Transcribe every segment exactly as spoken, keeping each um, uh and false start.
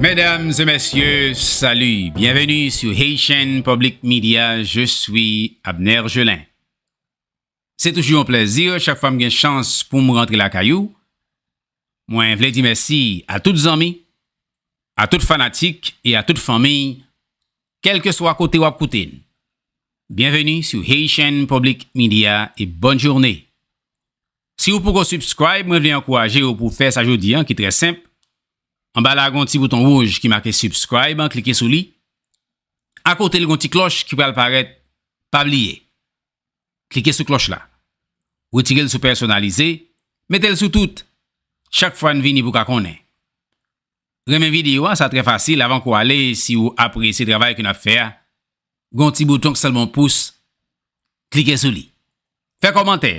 Mesdames et messieurs, salut. Bienvenue sur Haitian Public Media. Je suis Abner Gelin. Se toujou yon plèzi chak fwa m gen chans pou m rantre lakay ou. Mwen vle di mèsi a tout zanmi, a tout fanatik e a tout fanmi, kèlkeswa kote w ap koute n. Bienvenue sur Haitian Public Media et bonne journée. Si w poko subscribe, mwen vle ankouraje w pou w fè sa jodi a, ki trè senp. Anba la, gen yon ti bouton wouj ki make subscribe an, klike sou li. Akote l, gen yon ti klòch ki pral parèt, pa bliye. Klike sou klòch la. Retire l sou pèsonalize, mete l sou tout. Chak fwa n vini pou w ka konnen. Renmen videyo a, sa trè fasil, avan ke w ale, si w apresye travay ke n ap fè a, gen yon ti bouton ki sanble yon pous, klike sou li. Fè kòmantè,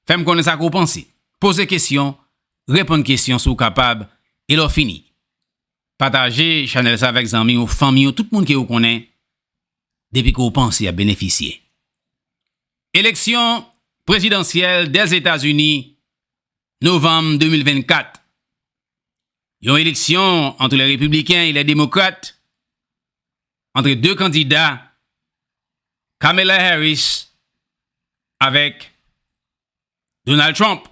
fè m konnen sa ke w panse. Poze kesyon, reponn kesyon si w kapab, e lè w fini, pataje chanèl sa avèk zanmi w, fanmi w, tout moun ke w konnen, depi ke w panse y ap benefisye. Eleksyon prezidansyèl Dèzetazini, novanm de mil vennkat. Yon eleksyon entre les républicains et les démocrates, entre deux candidats, Kamala Harris avèk Donald Trump.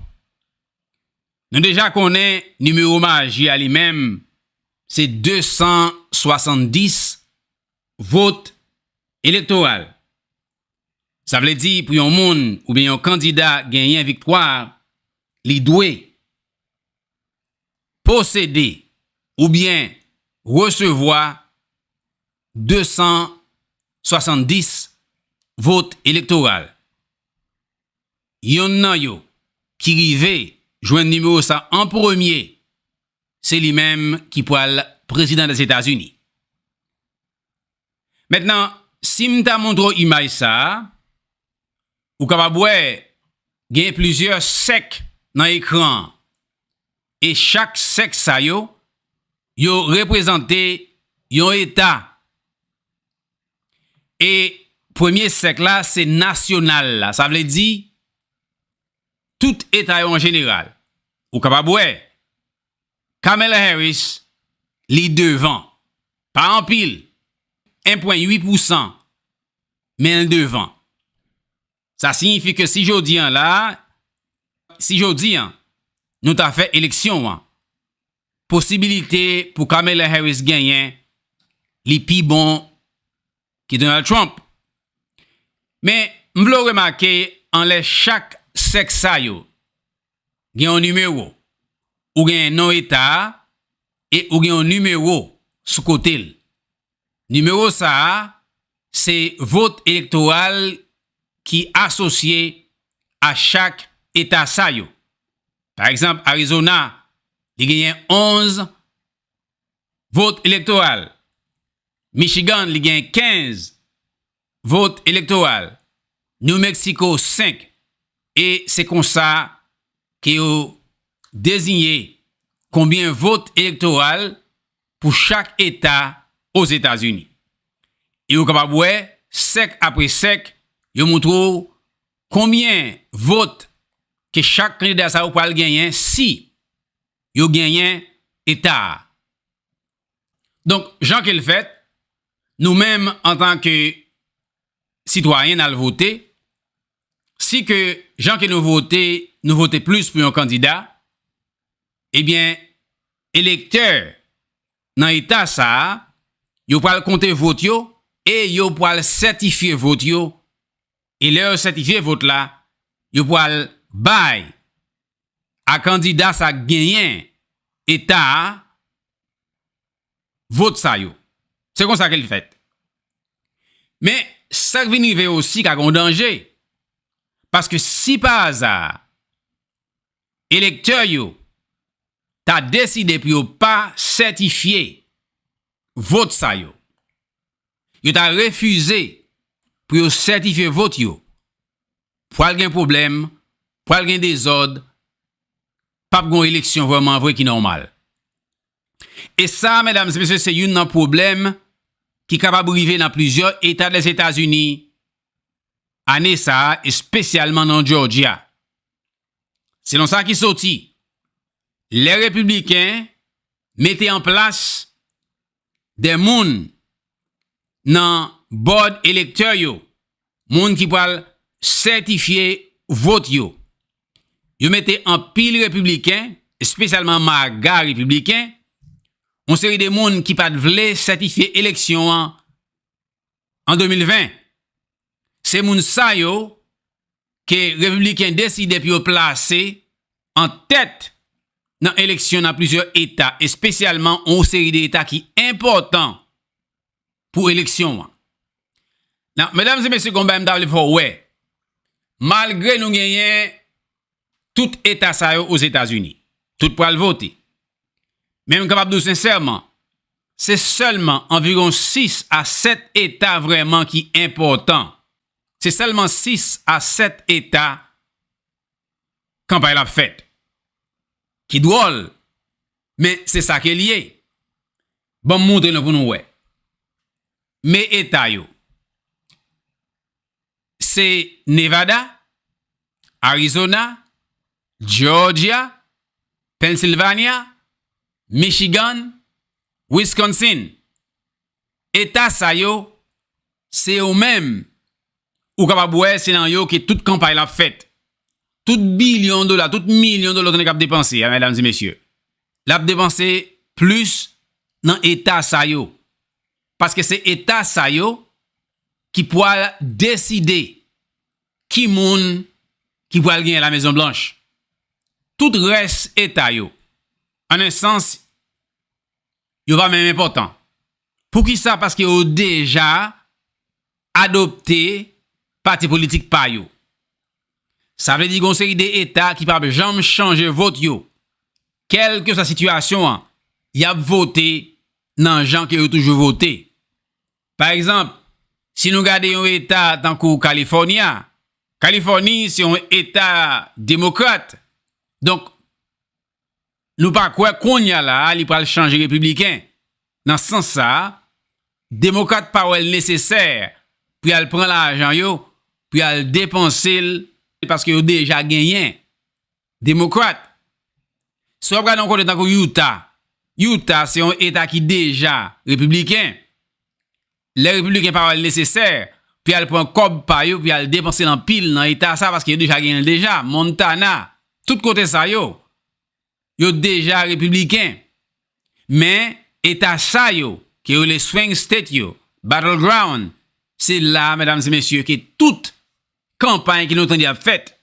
Nou deja konnen nimewo maji a li menm, se de san swasanndis vot elektoral. Sa vle di, pou yon moun oubyen yon kandida genyen viktwa, li dwe posede oubyen resevwa de san swasanndis vot elektoral. Yonn nan yo ki rive jwenn nimewo sa an premye, se li menm ki pral prezidan Dèzetazini. Mentnan, si m ta montre w imaj sa a, ou kapab wè gen plizyè sèk nan ekran an. E chak sèk sa yo, yo reprezante yon eta. E premye sèk la, se nasyonal la. Sa vle di, tout eta yo an jeneral. Ou kapab wè, Kamala Harris, li devan. Pa anpil, en pwen uit pousan, men l devan. Sa siyifi ke si jodi an la, si jodi an, nou ta fè eleksyon an, posibilite pou Kamala Harris genyen, li pi bon ke Donald Trump. Men, m vle w remake, anlè chak sèk sa yo, gen yon nimewo. Ou gen non eta a, e ou gen yon nimewo sou kote l. Nimewo sa a, se vot elektoral ki asosye a chak eta sa yo. Pa egzanp, Arizona, li genyen onz vot elektoral. Michigan, li genyen kenz vot elektoral. New Mexico, senk. E se konsa ke yo deziye konbyen vot elektoral pou chak eta Ozetazini. E ou kapab wè, sèk apre sèk, yo montre w konbyen vot ke chak kandida sa yo pral genyen si yo genyen eta a. Donk, jan ke l fèt, nou menm, antanke sitwayen, n al vote, si ke jan ke nou vote, nou vote plis pou yon kandida, ebyen, elektè nan eta sa a, yo pral konte vot yo e yo pral sètifye vot yo. E lè yo sètifye vot la, yo pral bay a kandida sa k genyen eta a vot sa yo. Se konsa ke l fèt. Men, sa k vin rive osi ka gen yon danje. Paske si pa aza, elektè yo ta deside pou yo pa sètifye vot sa yo, yo ta refize pou yo sètifye vot yo, pral gen pwoblèm, pral gen dezòd, p ap gen yon eleksyon vrèman vre ki nòmal. E sa, medam e mesye, se youn nan pwoblèm ki kapab rive nan plizyè eta Dèzetazini ane sa a, espesyalman nan Georgia. Selon sa ki soti, lè repibliken mete an plas de moun nan bòd elektè yo, moun ki pral sètifye vòt yo. Yo mete anpil repibliken, espesyalman maga repibliken, yon seri de moun ki pa t vle sètifye eleksyon an an de mil ven. Se moun sa yo ke repibliken deside pou yo plase an tèt nan eleksyon nan plizyè eta, espesyalman yon seri de eta ki enpòtan pou eleksyon an. Nan, medam e mesye, gon bagay m ta vle fè w wè. Malgre nou genyen tout eta sa yo Ozetazini, tout pral vote. Men m kapab di w sensèman, se sèlman anviwon sis a sèt eta vrèman ki enpòtan. Se sèlman sis a sèt eta kanpay la ap fèt. Ki dwòl, men se sa ke l ye. Ban m montre nou pou nou wè. Men eta yo. Se Nevada, Arizona, Georgia, Pennsylvania, Michigan, Wisconsin. Eta sa yo, se yo menm ou kapab wè se nan yo ke tout kanpay la ap fèt. Tout bilyon dola, tout milyon dola w tande k ap depanse a, medam e mesye. L ap depanse plis nan eta sa yo. Paske se eta sa yo ki pral deside ki moun ki pral genyen la Mezon Blanch. Tout rès eta yo, an en sans, yo pa menm enpòtan. Poukisa? Paske yo deja adopte pati politik pa yo. Sa vle di gon seri de eta ki p ap janm chanje vòt yo. Kèlkeswa sitiyasyon an, y ap vote nan jan ke yo toujou vote. Pa egzanp, si nou gade yon eta tankou California, Kalifòni se yon eta demokrat. Donk, nou pa kwè kounye a la a li pral chanje repibliken. Nan sans sa a, demokrat pa wè l nesesè pou y al pran lajan yo, pou y al depanse l, paske yo deja genyen demokrat. Si w ap gade yon kote tankou Utah, Utah se yon eta ki deja repibliken. Lè repibliken pa wè l nesesè pou y al pran kòb pa yo, pou y al depanse l anpil nan eta sa, paske yo deja genyen l deja. Montana, tout kote sa yo, yo deja repibliken. Men, eta sa yo, ke yo rele swing state yo, battleground, se la, medam e mesye, ke tout kanpay ke nou tande ap fèt.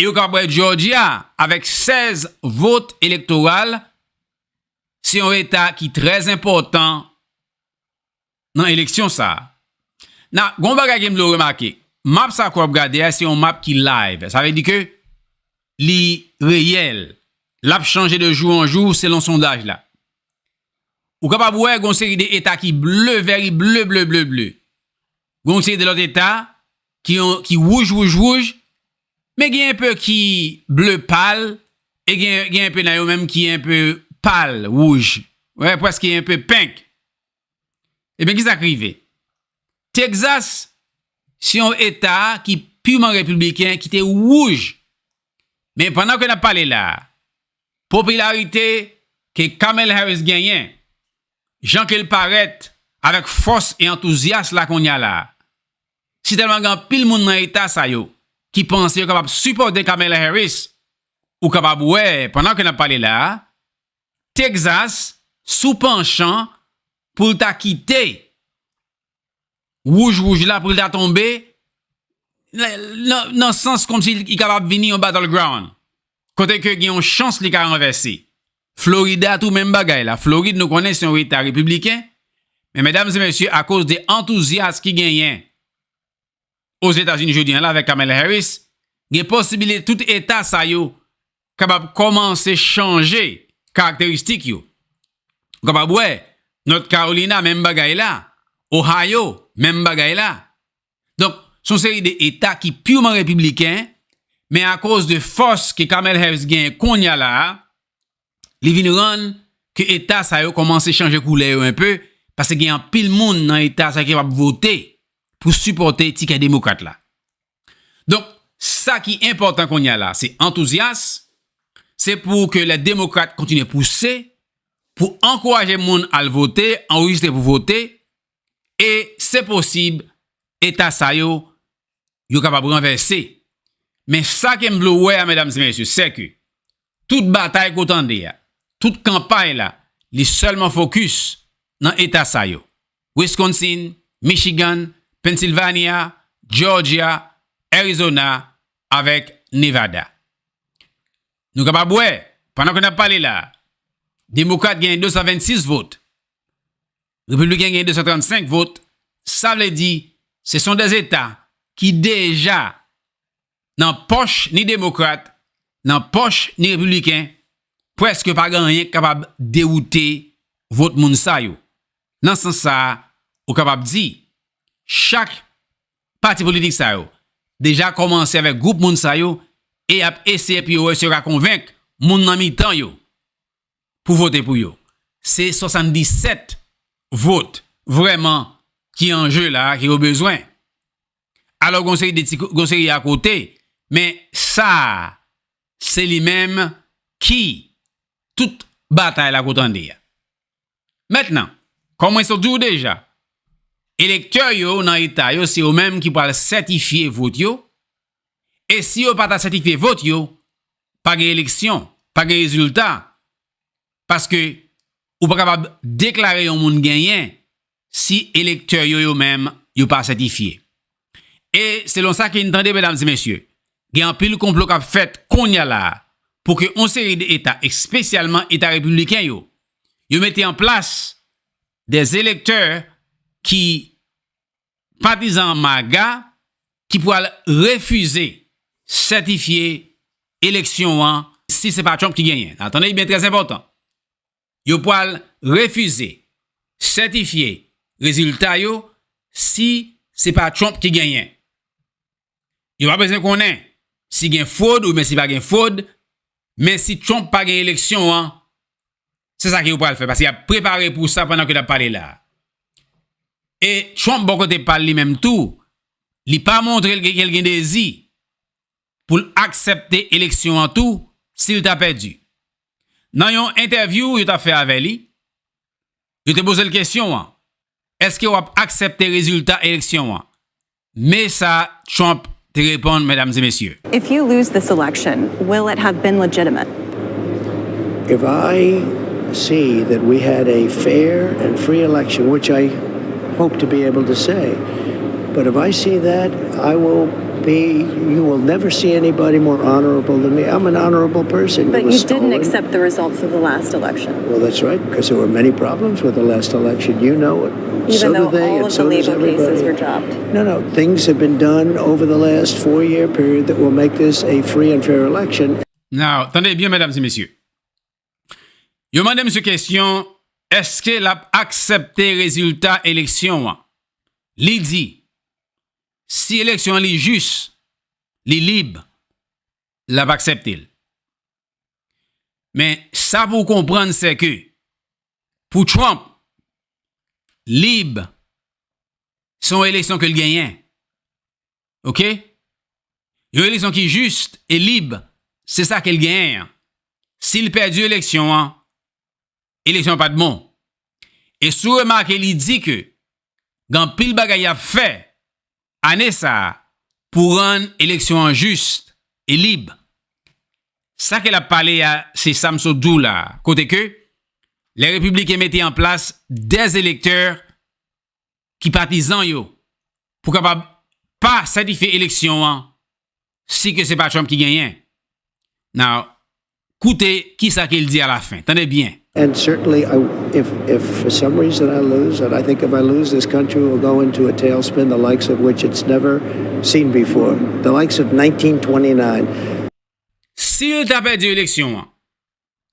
E ou kapab wè Georgia, avèk sèz vòt elektoral, se yon eta ki trè enpòtan nan eleksyon sa a. Nan, gon bagay ke m vle w remake. Map sa ke w ap gade a, se yon map ki live. Sa vle di ke li reyèl. L ap chanje de jou an jou selon sondaj la. Ou kapab wè gon seri de eta ki ble, very ble, ble, ble, ble. Gon seri de lòt eta ki, ki wouj, wouj, wouj. Men gen enpe ki ble pal, e gen, gen enpe nan yo menm ki enpe pal, wouj. Wè, prèske enpe penk. Ebyen, kisa k rive? Texas, se yon eta ki piman repibliken, ki te wouj. Men pandan ke n ap pale la a, popilarite ke Kamala Harris genyen, jan ke l parèt avèk fòs e antouzyas la kounye a la a, si tèlman gen anpil moun nan eta sa yo ki panse yo kapab sipòte Kamala Harris, ou kapab wè, pandan ke n ap pale la a, Texas sou panchan pou l ta kite wouj wouj la, pou l ta tonbe nan, nan, nan sans kòmsi li kapab vini yon battleground, kote ke gen yon chans li ka ranvèse. Florida tou menm bagay la. Florid, nou konnen se yon eta repibliken, men medam e mesye, akoz de antouzyas ki genyen Ozetazini jodi a la avèk Kamala Harris, gen posibilite tout eta sa yo kapab kòmanse chanje karakteristik yo. Ou kapab wè, North Carolina, menm bagay la. Ohio, menm bagay la. Donk, se yon seri de eta ki piman repibliken, men akoz de fòs ke Kamala Harris genyen kounye a la a, li vin rann ke eta sa yo kòmanse chanje koulè yo enpe, paske gen anpil moun nan eta sa yo ki kapab vote pou sipòte tikè demokrat la. Donk, sa ki enpòtan kounye a la, se antouzyas, se pou ke lè demokrat kontinye pouse, pou ankouraje moun al vote, anrejistre pou vote, e se posib eta sa yo, yo kapab ranvèse. Men sa ke m vle w wè a, medam e mesye, se ke tout batay ke w tande a, tout kanpay la, li sèlman fokis nan eta sa yo. Wisconsin, Michigan, Pennsylvania, Georgia, Arizona, avèk Nevada. Nou kapab wè, pandan ke n ap pale la, Demokrat genyen de san vennsis vot, Repibliken genyen de san trannsenk vot, sa vle di, se son de eta ki deja nan pòch ni Demokrat, nan pòch ni Repibliken, prèske pa gen anyen k kapab dewoute vot moun sa yo. Nan sans sa a, ou kapab di, chak pati politik sa yo deja kòmanse avèk gwoup moun sa yo e y ap eseye pou yo wè si yo ka konvenk moun nan mitan yo pou vote pou yo. Se swasanndisèt vot vrèman ki an je la a, ke yo bezwen. Alò, gon seri de ti, gon seri akote, men sa a, se li menm ki tout batay la ke w tande a. Mentnan, kòm mwen sot di w deja, elektè yo nan eta yo, se yo menm ki pral sètifye vot yo, e si yo pa ta sètifye vot yo, pa gen eleksyon, pa gen rezilta, paske ou pa kapab deklare yon moun genyen si elektè yo, yo menm, yo pa sètifye. E selon sa ke n tande, medam e mesye, gen anpil konplo k ap fèt kounye a la a pou ke yon seri de eta, espesyalman eta repibliken yo, yo mete an plas de elektè ki patizan MAGA ki pral refize sètifye eleksyon an si se pa Trump ki genyen. Tande byen, trè enpòtan. Yo pral refize sètifye rezilta yo si se pa Trump ki genyen. Yo pa bezwen konnen si gen fwod oubyen si pa gen fwod, men si Trump pa gen eleksyon an, se sa ke yo pral fè, paske y ap prepare pou sa pandan ke n ap pale la a. E Trump, bò kote pa l li menm tou, li pa montre l ke l gen dezi pou l aksepte eleksyon an tou si l ta pèdi. Nan yon entèvyou yo t ap fè avè li, yo te poze l kesyon an, èske w ap aksepte rezilta eleksyon an? Men sa Trump te reponn, medam e mesye. If you lose this election, will it have been legitimate? If I see that we had a fair and free election, which I hope to be able to say, but if I see that, I will be, you will never see anybody more honorable than me. I'm an honorable person. But you didn't accept the results of the last election. Well, that's right, because there were many problems with the last election. You know it. Even though all of the legal cases were dropped. No, no. Things have been done over the last four-year period that will make this a free and fair election. Now, tande byen, medam e mesye. Yo mande misye kesyon, èske l ap aksepte rezilta eleksyon an? Li di, si eleksyon an li jis, li lib, l ap aksepte l. Men sa pou w konprann, se ke pou Trump, lib, se yon eleksyon ke l genyen. Oke? Yon eleksyon ki jis e lib, se sa ke l genyen an. Si l pèdi eleksyon an, eleksyon an pa t bon. E si w remake, li di ke gen anpil bagay y ap fè ane sa a pou rann eleksyon an jis e lib. Sa ke l ap pale a, se sa m sot di w la a, kote ke lè repibliken mete an plas de elektè ki patizan yo pou kapab pa sètifye eleksyon an si ke se pa Trump ki genyen. Now, koute kisa ke l di alafen. Tande byen. And certainly, I, if, if for some reason I lose, and I think if I lose, this country will go into a tailspin, the likes of which it's never seen before, the likes of nineteen twenty-nine. Si l ta pèdi eleksyon an,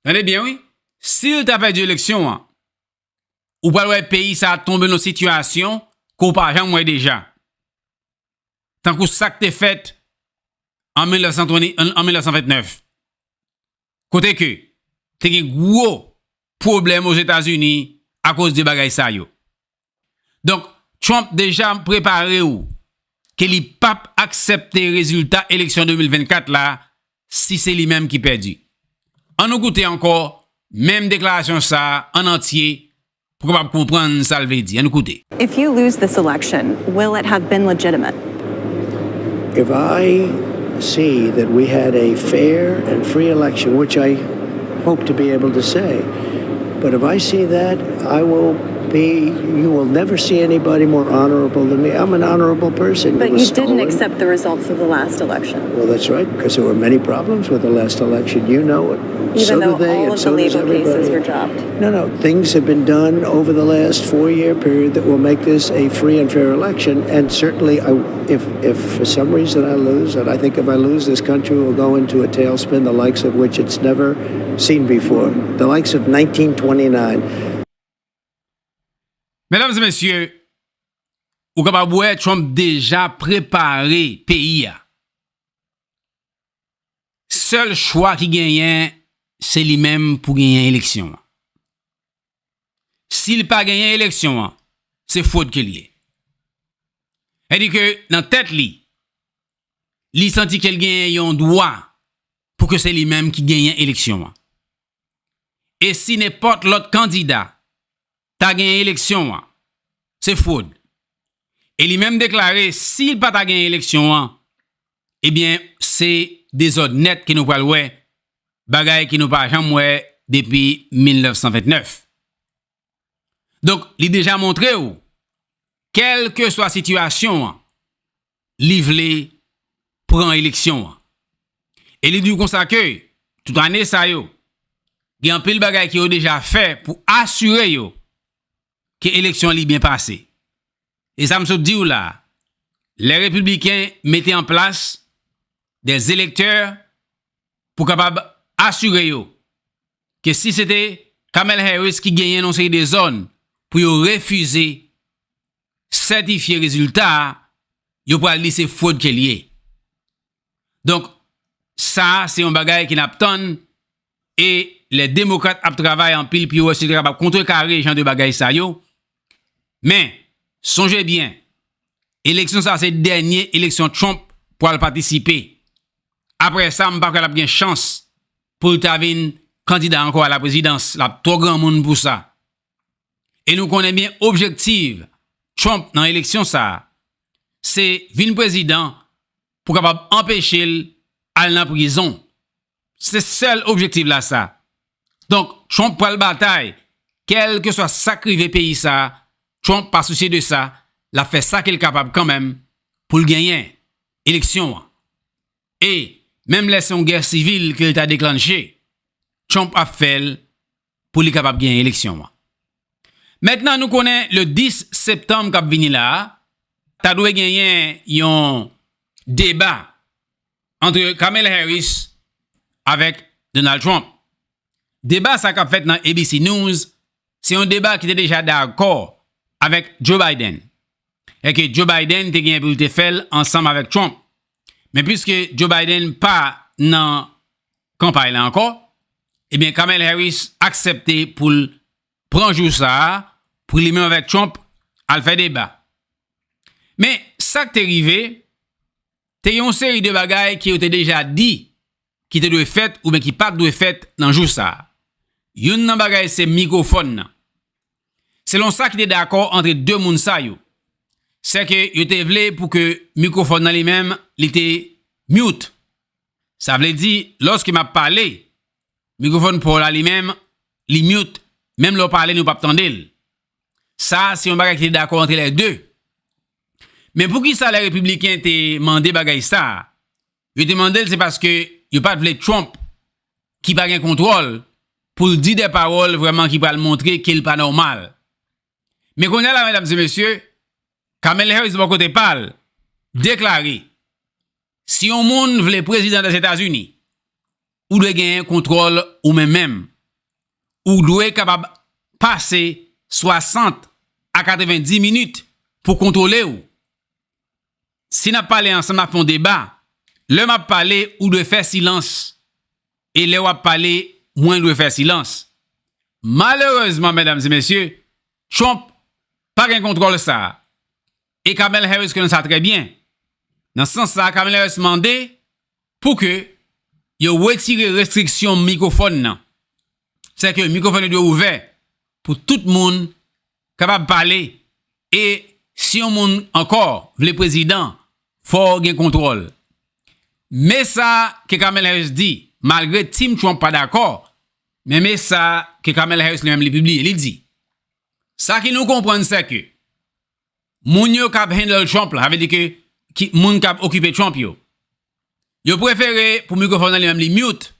tande byen, wi, si l ta pèdi eleksyon an, ou pral wè peyi sa a tonbe nan sitiyasyon ke w pa janm wè deja. Tankou sa k te fèt an mil nèf san trant, an, an mil nèf san ventnèf. Kote ke te gen gwo pwoblèm Ozetazini akoz de bagay sa yo. Donk, Trump deja prepare w ke li p ap aksepte rezilta eleksyon de mil vennkat la si se li menm ki pèdi. Ann nou koute ankò menm deklarasyon sa a an antye pou kapab konprann sa l vle di. Ann koute. If you lose this election, will it have been legitimate? If I see that we had a fair and free election, which I hope to be able to say, but if I see that, I will be, you will never see anybody more honorable than me. I'm an honorable person. But It was you didn't stolen. Accept the results of the last election. Well, that's right, because there were many problems with the last election. You know it. Even So though do they, all and of the so does legal cases everybody. Were dropped. No, no. Things have been done over the last four-year period that will make this a free and fair election. And certainly, I, if, if for some reason I lose, and I think if I lose, this country will go into a tailspin the likes of which it's never seen before, the likes of nineteen twenty-nine. Medam e mesye, ou kapab wè Trump deja prepare peyi a. Sèl chwa ki genyen, se li menm pou genyen eleksyon an. Si l pa genyen eleksyon an, se fwod ke l ye. Sètadi ke nan tèt li, li santi ke l genyen yon dwa pou ke se li menm ki genyen eleksyon an. E si nenpòt lòt kandida ta genyen eleksyon an, se fwod. E li menm deklare si l pa ta genyen eleksyon an, ebyen, se dezòd nèt ke nou pral wè, bagay ke nou pa janm wè depi mil nèf san vennèf. Donk, li deja montre w, kèlkeswa sitiyasyon an, li vle pran eleksyon an. E li di w konsa ke, tout ane sa yo, gen anpil bagay ke yo deja fè pou asire yo ke eleksyon an li byen pase. E sa m sot di w la a, lè repibliken mete an plas dè elektè pou kapab asire yo ke si se te Kamala Harris ki genyen nan yon seri de zòn pou yo refize sètifye rezilta a, yo pral di se fwod ke l ye. Donk, sa a se yon bagay ke n ap tann, e lè demokrat ap travay anpil pou yo wè si yo te kapab kontrekare jan de bagay sa yo. Men, sonje byen, eleksyon sa a se dènye eleksyon Trump pral patisipe. Apre sa, m pa kwè l ap gen chans pou l ta vin kandida ankò a la prezidans. L ap twò granmoun pou sa. E nou konnen byen objektif Trump nan eleksyon sa a, se vin prezidan pou kapab anpeche l al nan prizon. Se sèl objektif la sa. Donk, Trump pral batay, kèlkeswa sa k rive peyi sa a, Trump pa sousye de sa, l ap fè sa ke l kapab kanmenm pou l genyen eleksyon an. E, menm lè se yon gè sivil ke l ta deklanche, Trump ap fè l pou li kapab genyen eleksyon an. Mentnan, nou konnen le dis septanm k ap vini la a, ta dwe genyen yon deba ant Kamala Harris avèk Donald Trump. Deba sa k ap fèt nan A B C News, se yon deba ki te deja dakò avèk Joe Biden. E ke Joe Biden te genyen pou l te fè l ansanm avèk Trump. Men piske Joe Biden pa nan kanpay la ankò, ebyen Kamala Harris aksepte pou l pran jou sa a, pou li menm avèk Trump al fè deba. Men sa k te rive, te yon seri de bagay ke yo te deja di ki te dwe fèt oubyen ki pa t dwe fèt nan jou sa a. Youn nan bagay se mikwofòn nan. Selon sa ki te dakò ant de moun sa yo, se ke yo te vle pou ke mikwofòn nan li menm, li te mute. Sa vle di, lòske m ap pale, mikwofòn pa w la li menm, li mute, menm lè w pale, nou p ap tande l. Sa a se yon bagay ki te dakò ant lè de. Men poukisa lè repibliken te mande bagay sa a? Yo te mande l se paske yo pa t vle Trump, ki pa gen kontwòl, pou l di de pawòl vrèman ki pral montre ke l pa nòmal. Men kounye a la, medam e mesye, Kamala Harris, bò kote pa l, deklare, si yon moun vle prezidan Dèzetazini, ou dwe genyen kontwòl ou menm menm. Ou dwe kapab pase swasant a katrevenndis minit pou kontwole w. Si n ap pale ansanm, n ap fè yon deba. Lè m ap pale, ou dwe fè silans. E lè w ap pale, mwen dwe fè silans. Malerezman, medam e mesye, Trump pa gen kontwòl sa a. E Kamala Harris konnen sa trè byen. Nan sans sa a, Kamala Harris mande pou ke yo retire restriksyon mikwofòn nan. se ke mikwofòn yo dwe ouvè pou tout moun kapab pale. E si yon moun ankò vle prezidan, fò gen kontwòl. Men sa ke Kamala Harris di, malgre Team Trump pa dakò, men men sa ke Kamala Harris li menm li pibliye, li di, sa ke nou konprann se ke moun yo k ap handle Trump la, sa vle di ke ki, moun k ap okipe Trump yo, yo prefere pou mikwofòn nan li menm li mute,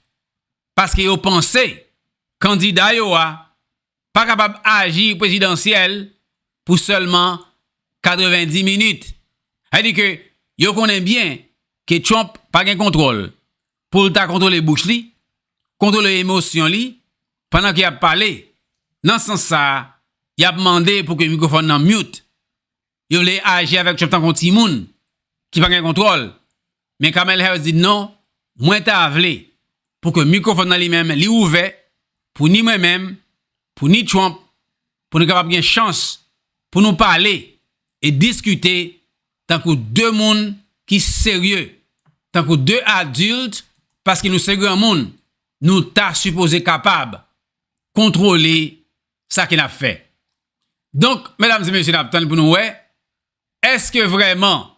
paske yo panse kandida yo a pa kapab aji prezidansyèl pou sèlman katrevendi minit. Sa vle di ke yo konnen byen ke Trump pa gen kontwòl pou l ta kontwole bouch li, kontwole emosyon li pandan ke y ap pale. Nan sans sa a, y ap mande pou ke mikwofòn nan mute. Yo vle aji avèk Trump tankou yon timoun ki pa gen kontwòl. Men Kamala Harris di non, mwen ta vle pou ke mikwofòn nan li menm li ouvè pou ni mwen menm, pou ni Trump, pou nou kapab gen chans pou nou pale e diskite tankou de moun ki serye, tankou de adilt, paske nou se granmoun, nou ta sipoze kapab kontwole sa ke n ap fè. Donk, medam e mesye, n ap tann pou nou wè, èske vrèman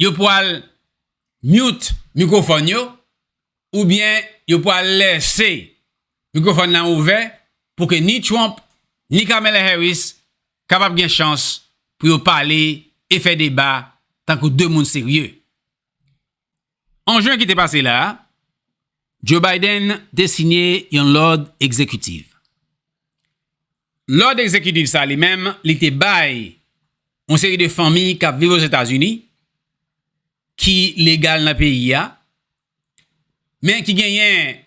yo pral mute mikwofòn yo, oubyen yo pral lèse mikwofòn nan ouvè pou ke ni Trump, ni Kamala Harris kapab gen chans pou yo pale e fè deba tankou de moun serye. An jen ki te pase la a, Joe Biden te siyen yon lòd egzekitif. Lòd egzekitif sa li menm, li te bay yon seri de fanmi k ap viv Ozetazini ki legal nan peyi a, men ki genyen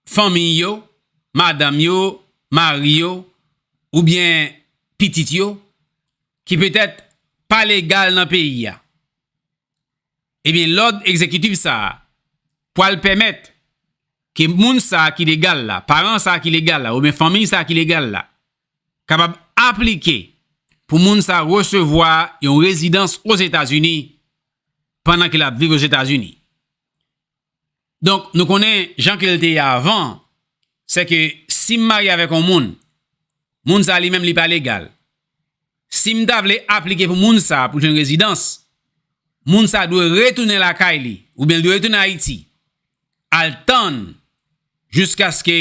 fanmi yo, madanm yo, mari yo, oubyen pitit yo, ki petèt pa legal nan peyi a. Ebyen, lòd egzekitif sa a pral pèmèt ke moun sa a ki legal la, paran sa a ki legal la, oubyen fanmi sa a ki legal la, kapab aplike pou moun sa a resevwa yon rezidans Ozetazini pandan ke l ap viv Ozetazini. Donk, nou konnen jan ke l te ye avan, se ke si m marye avèk yon moun, moun sa a li menm li pa legal. Si m ta vle aplike pou moun sa a pou l jwenn rezidans, moun sa a dwe retounen lakay li, oubyen l dwe retounen Ayiti, al tann jiskaske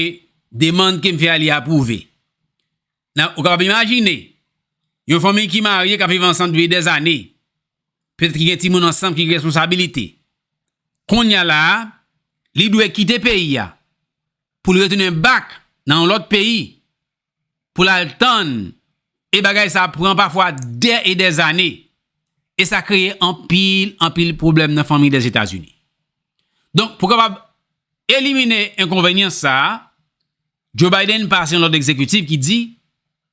demann ke m fè a li apwouve. Nan, ou kapab imajine, yon fanmi ki marye, k ap viv ansanm depi dèzane, petèt ki gen timoun ansanm, ki gen responsabilite. Kounye a la a, li dwe kite peyi a pou l retounen bak nan yon lòt peyi pou l al tann, e bagay sa pran pafwa dè e dèzane. E sa kreye anpil, anpil pwoblèm nan fanmi Dèzetazini. Donk, pou kapab elimine enkonvenyans sa a, Joe Biden pase yon lòd egzekitif ki di,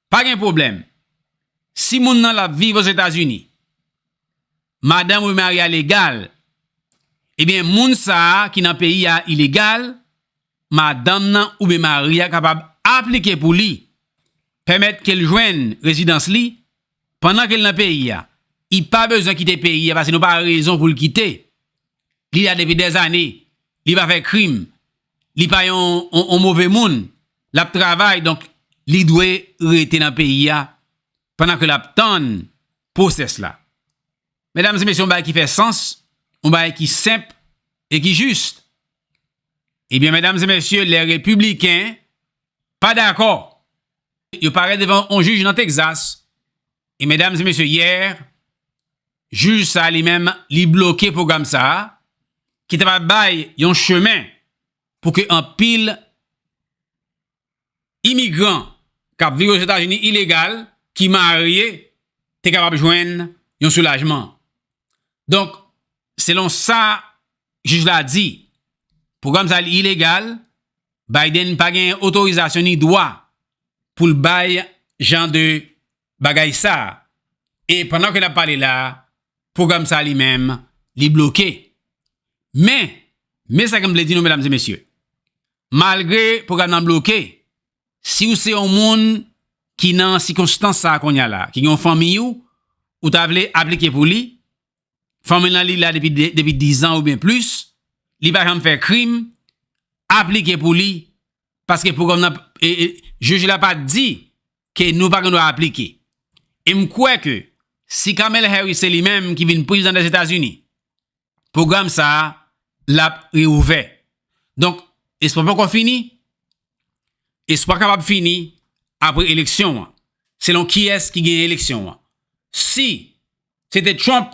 pa gen pwoblèm. Si moun nan l ap viv Ozetazini, madanm ou mari a legal, ebyen, moun sa a ki nan peyi a ilegal, madanm nan oubyen mari a kapab aplike pou li, pèmèt ke l jwenn rezidans li pandan ke l nan peyi a. Li pa bezwen kite peyi a, paske nou pa rezon pou l kite. Li la depi dèzane, li pa fè krim, li pa yon, yon, yon move moun, l ap travay, donk, li dwe rete nan peyi a pandan ke l ap tann pwosès la. Medam e mesye, yon bagay ki fè sans, yon bagay ki senp e ki jis. Ebyen, medam e mesye, lè repibliken pa dakò, yo parèt devan yon jij nan Tegzas, e medam e mesye, yè, jij sa li menm, li bloke pwogram sa a, ki ta pral bay yon chemen pou ke anpil imigran k ap viv Ozetazini ilegal, ki marye, te kapab jwenn yon soulajman. Donk, selon sa jij la di, pwogram sa a li ilegal, Biden pa gen otorizasyon ni dwa pou l bay jan de bagay sa a. E pandan ke n ap pale la a, pwogram sa a li menm, li bloke. Men, men sa ke m vle di nou, medam e mesye, malgre pwogram nan bloke, si w se yon moun ki nan sikonstans sa a kounye a la, ki gen yon fanmi w, ou ta vle aplike pou li, fanmi lan li la depi, depi dizan oubyen plis, li pa janm fè krim, aplike pou li, Paske pwogram nan, e, e, jij la pa di ke nou pa gen dwa aplike. E m kwè ke si Kamala Harris se li menm ki vin prezidan Dèzetazini, pwogram sa a, l ap reouvè. Donk, espwa poko fini, espwa kapab fini apre eleksyon an, selon kiyès ki genyen eleksyon an. Si se te Trump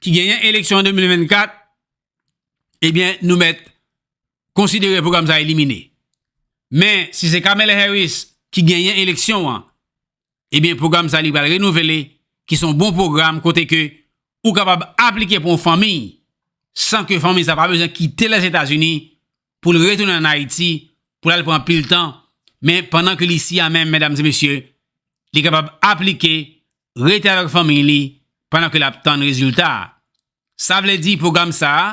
ki genyen eleksyon an de mil vennkat, ebyen, nou mèt konsidere pwogram sa a elimine. Men, si se Kamala Harris ki genyen eleksyon an, ebyen, pwogram sa a li pral renouvele, ki se yon bon pwogram kote ke ou kapab aplike pou yon fanmi, san ke fanmi sa pa bezwen kite Lèzetazini pou l retounen ann Ayiti, pou l al pran pil tan. Men pandan ke l isi a menm, medam e mesye, li kapab aplike, rete avèk fanmi li pandan ke l ap tann rezilta a. Sa vle di pwogram sa a,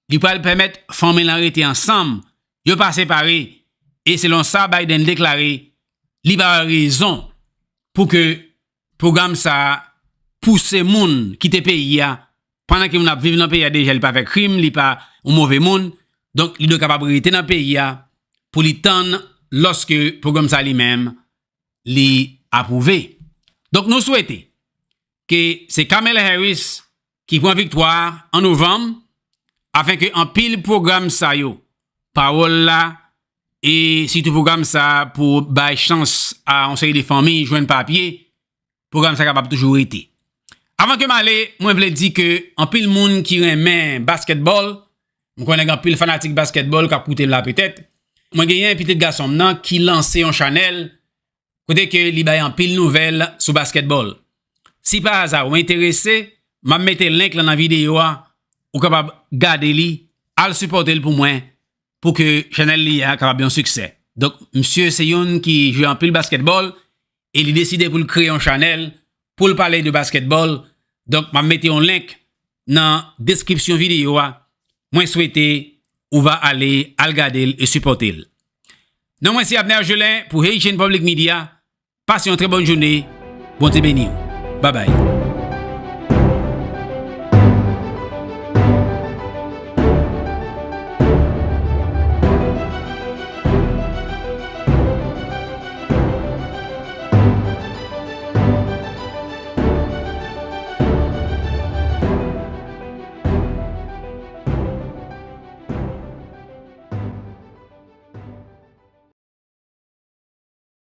li pral pèmèt fanmi lan rete ansanm, yo pa separe, e selon sa Biden deklare, li pa wè rezon pou ke pwogram sa a pouse moun kite peyi a, pandan ke moun ap viv nan peyi a deja, li pa fè krim, li pa yon move moun, donk li dwe kapab rete nan peyi a pou li tann lòske pwogram sa a li menm li apwouve. Donk nou swete ke se Kamala Harris ki pran viktwa a an novanm, afenke anpil pwogram sa yo, pawòl la, e sitou pwogram sa pou bay chans a yon seri de fanmi jwenn papye, pwogram sa kapab toujou rete. Avan ke m ale, mwen vle di ke anpil moun ki renmen baskètbòl, m konnen gen anpil fanatik baskètbòl k ap koute m la petèt, mwen genyen pitit gason m nan ki lanse yon chanèl kote ke li bay anpil nouvèl sou baskètbòl. Si pa aza ou enterese, m ap mete link lan nan videyo a, ou kapab gade li, al sipòte l pou mwen, pou ke chanèl li a kapab yon siksè. Donk, misye se youn ki jwe anpil baskètbòl, e li deside pou l kreye yon chanèl pou l pale de baskètbòl. Donk, m ap mete yon link nan deskripsyon videyo a. Mwen swete ou va ale al gade l e sipòte l. Non mwen se Abner Gelin pou Haitian Public Media. Pase yon trè bòn jounen. Bondye beni w. Babay.